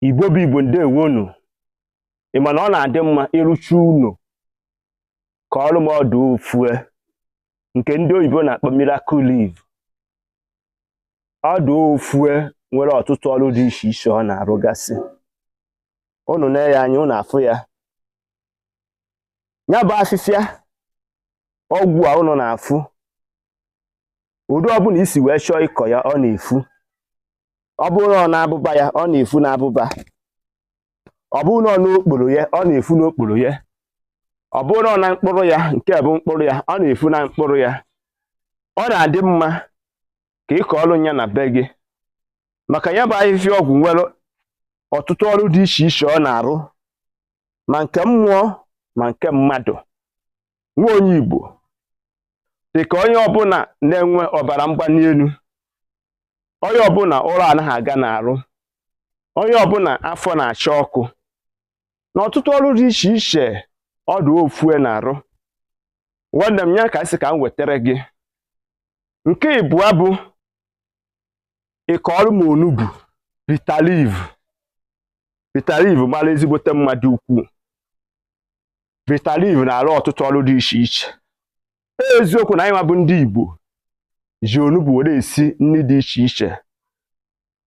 Igbo bụ Igbo, ndewonu. Ị ma na ọ na-adị mma ịrụcha ụlọ ka ọrụ m ọdụ ofue nke ndị oyibo na-akpọ miracle leaf. Ọdụ ofue nwere ọtụtụ ọrụ dị iche iche ọ na-arụgasị. Unu na-enye anya, unu afụ ya. Ya bụ afịfịa ọgwụ a unu na-afụ, ụdị ọbụla isi wee chọọ ịkọ ya, ọ na-efu. Ọ bụrụ na ọ na-abụba ya, ọ na-efu na-abụba. Ọ bụrụ na ọ n'okporo ya, ọ na-efu n'okporo ya. Ọ bụrụ na ọ na mkpụrụ ya, nke bụ mkpụrụ ya, ọ na-efu na mkpụrụ ya. Ọ na-adị mma ka ị kọọrọ ya na be gị, maka ya bụ ahịhịa ọgwụ nwere ọtụtụ ọrụ dị iche iche ọ na-arụ, ma nke mmụọ ma nke mmadụ. Nwa onye Igbo, dị ka onye ọbụla na-enwe ọbara mgbali elu, onye ọbụla ụra anaghị aga n'arụ, onye ọbụla afọ na-acha ọkụ, na ọtụtụ ọrụ dị iche iche ọdụ ofue na-arụ. Nwanne m, ya ka sị ka m wetara gị. Nke ịbụọ bụ ịkọọrụ m onugbu, bitter leaf. Bitter leaf mara ezigbote mma dị ukwuu. Bitter leaf na-arụ ọtụtụ ọrụ dị iche iche. Eziokwu na anyị nwa bụ ndị Igbo ji onugbu were esi nri dị iche iche,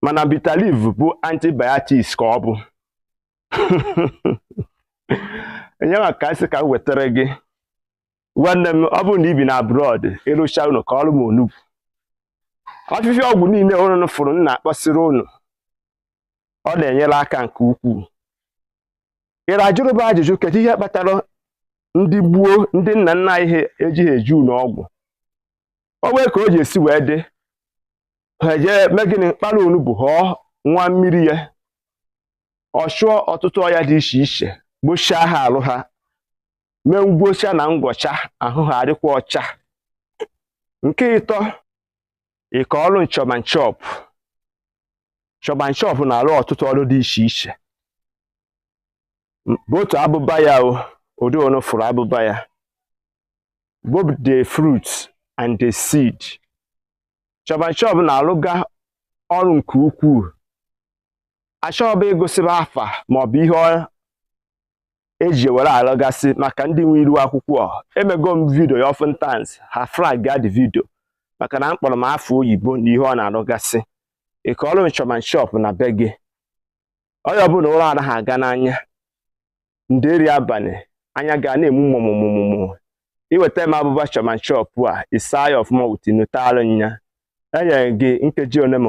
mana bitter leaf bụ antibiotics ka ọ bụ. Nye ka sị ka m wetara gị. Nwanne m, ọ bụrụ na ị bi na abroad, ịrụcha ụlọ, ka ọrụ m onugbu. Ọfịfịa ọgwụ niile unu fụrụ m na-akpọsịrị unu, ọ na-enyere aka nke ukwuu. Ị ajụrụ bụ ajụjụ, kedu ihe kpatara ndị gboo, ndị nna nna anyị ha ejighị eji unu ọgwụ? O wee ka o ji esi wee dị, ha ejee mee gịnị? Kpara onugbu, ghọọ nwa mmiri ya, ọ chụọ ọtụtụ ọya dị iche iche, gbochaa ha arụ ha, mee ngwocha na ngwọcha ahụ ha, adịkwa ọcha. Nke ịtọ, ịkọ ọrụ nchọmanchọp. Nchọmanchọp na-arụ ọtụtụ ọrụ dị iche iche. Bụ otu abụba ya, o ụdị onu fụrụ abụba ya, both the fruit and the seed. Chọmanchọp na-arụga ọrụ nke ukwuu. Achọghị ịgụsịba afa maọbụ ihe eji ewere arụgasị maka ndị nwe iru akwụkwọ. Emego m video ya oftentimes, ha flag the video maka na m kpọrọ m afọ oyibo na ihe ọ na-arụgasị. Ịkọọrọ m chọmanchọp na be gị, onye ọbụla ụra anaghị aga n'anya, nderi abalị, anya ga na-emu mụmụmụmụ, iweta m abụba chọmanchọp a, ịsa ya ọfụma, wutinu talụ nya, enyere gị nkeji one ma